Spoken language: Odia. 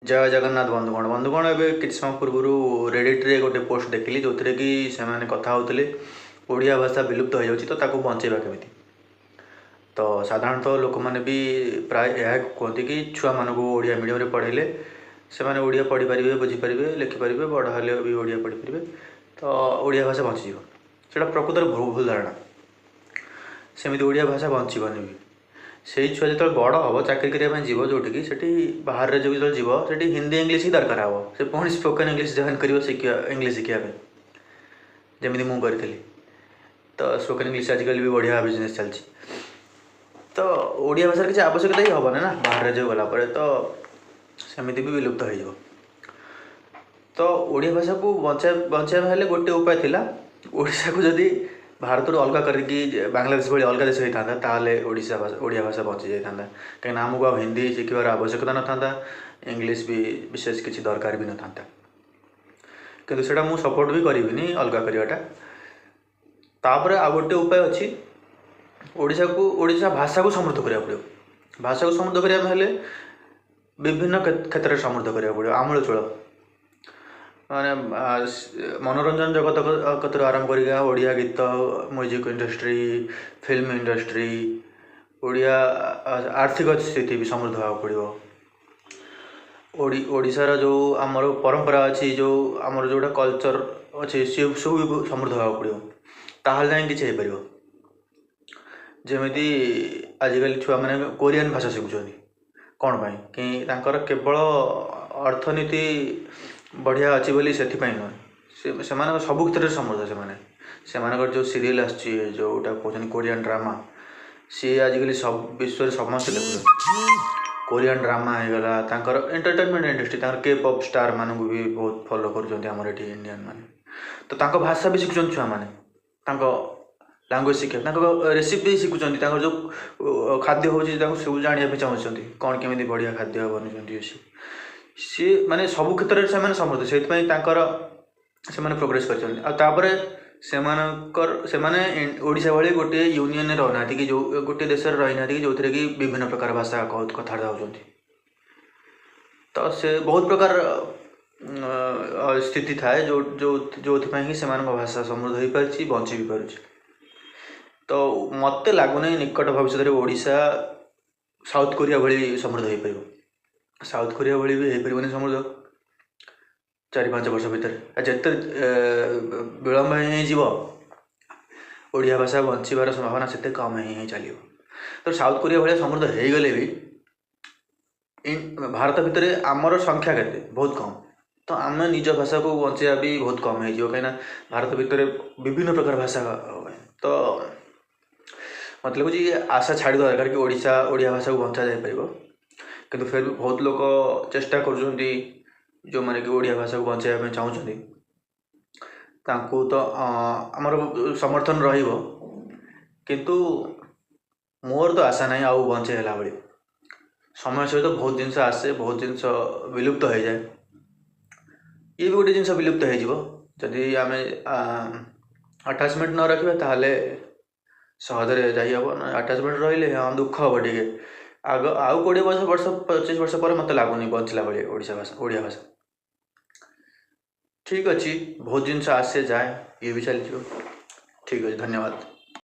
ଜୟ ଜଗନ୍ନାଥ ବନ୍ଧୁଗଣ। ବନ୍ଧୁଗଣ, ଏବେ କିଛି ସମୟ ପୂର୍ବରୁ ରେଡ଼ିଟ୍ରେ ଗୋଟେ ପୋଷ୍ଟ ଦେଖିଲି, ଯେଉଁଥିରେ କି ସେମାନେ କଥା ହେଉଥିଲେ ଓଡ଼ିଆ ଭାଷା ବିଲୁପ୍ତ ହୋଇଯାଉଛି, ତ ତାକୁ ବଞ୍ଚେଇବା କେମିତି। ତ ସାଧାରଣତଃ ଲୋକମାନେ ବି ପ୍ରାୟ ଏହା କୁହନ୍ତି କି ଛୁଆମାନଙ୍କୁ ଓଡ଼ିଆ ମିଡ଼ିୟମରେ ପଢ଼େଇଲେ ସେମାନେ ଓଡ଼ିଆ ପଢ଼ିପାରିବେ, ବୁଝିପାରିବେ, ଲେଖିପାରିବେ, ବଡ଼ ହେଲେ ବି ଓଡ଼ିଆ ପଢ଼ିପାରିବେ, ତ ଓଡ଼ିଆ ଭାଷା ବଞ୍ଚିଯିବ। ସେଇଟା ପ୍ରକୃତରେ ଭୁଲ ଧାରଣା। ସେମିତି ଓଡ଼ିଆ ଭାଷା ବଞ୍ଚିବନି ବି। ସେଇ ଛୁଆ ଯେତେବେଳେ ବଡ଼ ହେବ, ଚାକିରି କରିବା ପାଇଁ ଯିବ ଯେଉଁଠିକି, ସେଠି ବାହାରେ ଯେଉଁ ଯେତେବେଳେ ଯିବ, ସେଠି ହିନ୍ଦୀ ଇଂଲିଶ ହିଁ ଦରକାର ହେବ। ସେ ପୁଣି ସ୍ପୋକନ୍ ଇଂଲିଶ ଜଏନ୍ କରିବ ଶିଖିବା, ଇଂଲିଶ ଶିଖିବା ପାଇଁ, ଯେମିତି ମୁଁ କରିଥିଲି। ତ ସ୍ପୋକନ୍ ଇଂଲିଶ ଆଜିକାଲି ବି ବଢ଼ିଆ ବିଜନେସ୍ ଚାଲିଛି। ତ ଓଡ଼ିଆ ଭାଷାର କିଛି ଆବଶ୍ୟକତା ହିଁ ହେବନି ନା ବାହାର ରାଜ୍ୟକୁ ଗଲା ପରେ, ତ ସେମିତି ବି ବିଲୁପ୍ତ ହେଇଯିବ। ତ ଓଡ଼ିଆ ଭାଷାକୁ ବଞ୍ଚାଇବା ହେଲେ ଗୋଟେ ଉପାୟ ଥିଲା, ଓଡ଼ିଶାକୁ ଯଦି ଭାରତରୁ ଅଲଗା କରିକି ବାଂଲାଦେଶ ଭଳି ଅଲଗା ଦେଶ ହେଇଥାନ୍ତା, ତାହେଲେ ଓଡ଼ିଶା ଭାଷା, ଓଡ଼ିଆ ଭାଷା ବଞ୍ଚି ଯାଇଥାନ୍ତା। କାହିଁକିନା ଆମକୁ ଆଉ ହିନ୍ଦୀ ଶିଖିବାର ଆବଶ୍ୟକତା ନଥାନ୍ତା, ଇଂଲିଶ ବି ବିଶେଷ କିଛି ଦରକାର ବି ନଥାନ୍ତା। କିନ୍ତୁ ସେଇଟା ମୁଁ ସପୋର୍ଟ ବି କରିବିନି ଅଲଗା କରିବାଟା। ତାପରେ ଆଉ ଗୋଟେ ଉପାୟ ଅଛି, ଓଡ଼ିଶାକୁ, ଓଡ଼ିଶା ଭାଷାକୁ ସମୃଦ୍ଧ କରିବାକୁ ପଡ଼ିବ। ଭାଷାକୁ ସମୃଦ୍ଧ କରିବା ପାଇଁ ହେଲେ ବିଭିନ୍ନ କ୍ଷେତ୍ରରେ ସମୃଦ୍ଧ କରିବାକୁ ପଡ଼ିବ, ଆମୂଳଚୂଳ, ମାନେ ମନୋରଞ୍ଜନ ଜଗତ କତିରୁ ଆରମ୍ଭ କରିକି ଓଡ଼ିଆ ଗୀତ, music industry, film industry, Odia ଆର୍ଥିକ ସ୍ଥିତି ବି ସମୃଦ୍ଧ ହେବାକୁ ପଡ଼ିବ। ଓଡ଼ିଶାର ଯେଉଁ ଆମର ପରମ୍ପରା ଅଛି, ଯେଉଁ ଆମର ଯେଉଁଟା କଲଚର୍ ଅଛି, ସେ ସବୁ ବି ସମୃଦ୍ଧ ହେବାକୁ ପଡ଼ିବ, ତାହେଲେ ଯାଇ କିଛି ହେଇପାରିବ। ଯେମିତି ଆଜିକାଲି ଛୁଆମାନେ କୋରିଆନ୍ ଭାଷା ଶିଖୁଛନ୍ତି, କ'ଣ ପାଇଁ କି ତାଙ୍କର କେବଳ ଅର୍ଥନୀତି ବଢ଼ିଆ ଅଛି ବୋଲି ସେଥିପାଇଁ ନୁହେଁ, ସେ ସେମାନଙ୍କ ସବୁ କ୍ଷେତ୍ରରେ ସମୃଦ୍ଧ ସେମାନେ। ସେମାନଙ୍କର ଯେଉଁ ସିରିଏଲ୍ ଆସୁଛି, ଯେଉଁଟା କହୁଛନ୍ତି କୋରିଆନ୍ ଡ୍ରାମା, ସିଏ ଆଜିକାଲି ସବୁ ବିଶ୍ୱରେ ସମସ୍ତେ ଦେଖୁଛନ୍ତି। କୋରିଆନ୍ ଡ୍ରାମା ହେଇଗଲା, ତାଙ୍କର ଏଣ୍ଟରଟେନମେଣ୍ଟ ଇଣ୍ଡଷ୍ଟ୍ରି, ତାଙ୍କର କେ ପପ୍ ଷ୍ଟାର୍ ମାନଙ୍କୁ ବି ବହୁତ ଫଲୋ କରୁଛନ୍ତି ଆମର ଏଠି ଇଣ୍ଡିଆନ୍ ମାନେ। ତ ତାଙ୍କ ଭାଷା ବି ଶିଖୁଛନ୍ତି ଛୁଆମାନେ, ତାଙ୍କ ଲାଙ୍ଗୁଏଜ୍ ଶିଖିବା, ତାଙ୍କ ରେସିପି ଶିଖୁଛନ୍ତି, ତାଙ୍କର ଯେଉଁ ଖାଦ୍ୟ ହେଉଛି ତାଙ୍କୁ ସବୁ ଜାଣିବା ପାଇଁ ଚାହୁଁଛନ୍ତି, କ'ଣ କେମିତି ବଢ଼ିଆ ଖାଦ୍ୟ ବନଉଛନ୍ତି। ସିଏ ମାନେ ସବୁ କ୍ଷେତ୍ରରେ ସେମାନେ ସମୃଦ୍ଧ, ସେଇଥିପାଇଁ ତାଙ୍କର ସେମାନେ ପ୍ରୋଗ୍ରେସ୍ କରିଛନ୍ତି। ଆଉ ତାପରେ ସେମାନଙ୍କର ସେମାନେ ଓଡ଼ିଶା ଭଳି ଗୋଟିଏ ୟୁନିୟନରେ ରହୁନାହାନ୍ତି କି ଯେଉଁ ଗୋଟିଏ ଦେଶରେ ରହିନାହାନ୍ତି କି ଯେଉଁଥିରେ କି ବିଭିନ୍ନ ପ୍ରକାର ଭାଷା କଥାବାର୍ତ୍ତା ହେଉଛନ୍ତି। ତ ସେ ବହୁତ ପ୍ରକାର ସ୍ଥିତି ଥାଏ ଯେଉଁ ଯେଉଁ ଯେଉଁଥିପାଇଁ କି ସେମାନଙ୍କ ଭାଷା ସମୃଦ୍ଧ ହୋଇପାରିଛି, ବଞ୍ଚି ବି ପାରୁଛି। ତ ମୋତେ ଲାଗୁନାହିଁ ନିକଟ ଭବିଷ୍ୟତରେ ଓଡ଼ିଶା ସାଉଥ୍ କୋରିଆ ଭଳି ସମୃଦ୍ଧ ହୋଇପାରିବ। ସାଉଥ୍ କୋରିଆ ଭଳି ବି ହେଇପାରିବନି ସମୃଦ୍ଧ 4-5 ବର୍ଷ ଭିତରେ। ଆଉ ଯେତେ ବିଳମ୍ବ ହେଇଯିବ, ଓଡ଼ିଆ ଭାଷା ବଞ୍ଚିବାର ସମ୍ଭାବନା ସେତେ କମ୍ ହେଇ ହେଇ ଚାଲିବ। ତ ସାଉଥ୍ କୋରିଆ ଭଳିଆ ସମୃଦ୍ଧ ହେଇଗଲେ ବି ଭାରତ ଭିତରେ ଆମର ସଂଖ୍ୟା କେତେ, ବହୁତ କମ୍। ତ ଆମେ ନିଜ ଭାଷାକୁ ବଞ୍ଚେଇବା ବି ବହୁତ କମ୍ ହେଇଯିବ, କାହିଁକିନା ଭାରତ ଭିତରେ ବିଭିନ୍ନ ପ୍ରକାର ଭାଷା। ତ ମୋତେ ଲାଗୁଛି ଆଶା ଛାଡ଼ିଦେବା ଦରକାର କି ଓଡ଼ିଶା, ଓଡ଼ିଆ ଭାଷାକୁ ବଞ୍ଚା ଯାଇପାରିବ। କିନ୍ତୁ ଫେର୍ ବି ବହୁତ ଲୋକ ଚେଷ୍ଟା କରୁଛନ୍ତି, ଯେଉଁମାନେ କି ଓଡ଼ିଆ ଭାଷାକୁ ବଞ୍ଚାଇବା ପାଇଁ ଚାହୁଁଛନ୍ତି, ତାଙ୍କୁ ତ ଆମର ସମର୍ଥନ ରହିବ। କିନ୍ତୁ ମୋର ତ ଆଶା ନାହିଁ ଆଉ ବଞ୍ଚେଇ ହେଲା ଭଳି। ସମୟ ସହିତ ବହୁତ ଜିନିଷ ଆସେ, ବହୁତ ଜିନିଷ ବିଲୁପ୍ତ ହେଇଯାଏ। ଇଏ ବି ଗୋଟେ ଜିନିଷ ବିଲୁପ୍ତ ହେଇଯିବ। ଯଦି ଆମେ ଆଟାଚମେଣ୍ଟ ନ ରଖିବା, ତାହେଲେ ସହଜରେ ଯାଇହେବ ନା। ଆଟାଚମେଣ୍ଟ ରହିଲେ ହଁ ଦୁଃଖ ହେବ ଟିକେ। ଆଗ ଆଉ 20 ବର୍ଷ, 25 ବର୍ଷ ପରେ ମୋତେ ଲାଗୁନି ବଞ୍ଚିଲା ଭଳି ଓଡ଼ିଶା ଭାଷା, ଓଡ଼ିଆ ଭାଷା। ଠିକ୍ ଅଛି, ବହୁତ ଜିନିଷ ଆସେ ଯାଏ, ଇଏ ବି ଚାଲିଯିବ। ଠିକ୍ ଅଛି, ଧନ୍ୟବାଦ।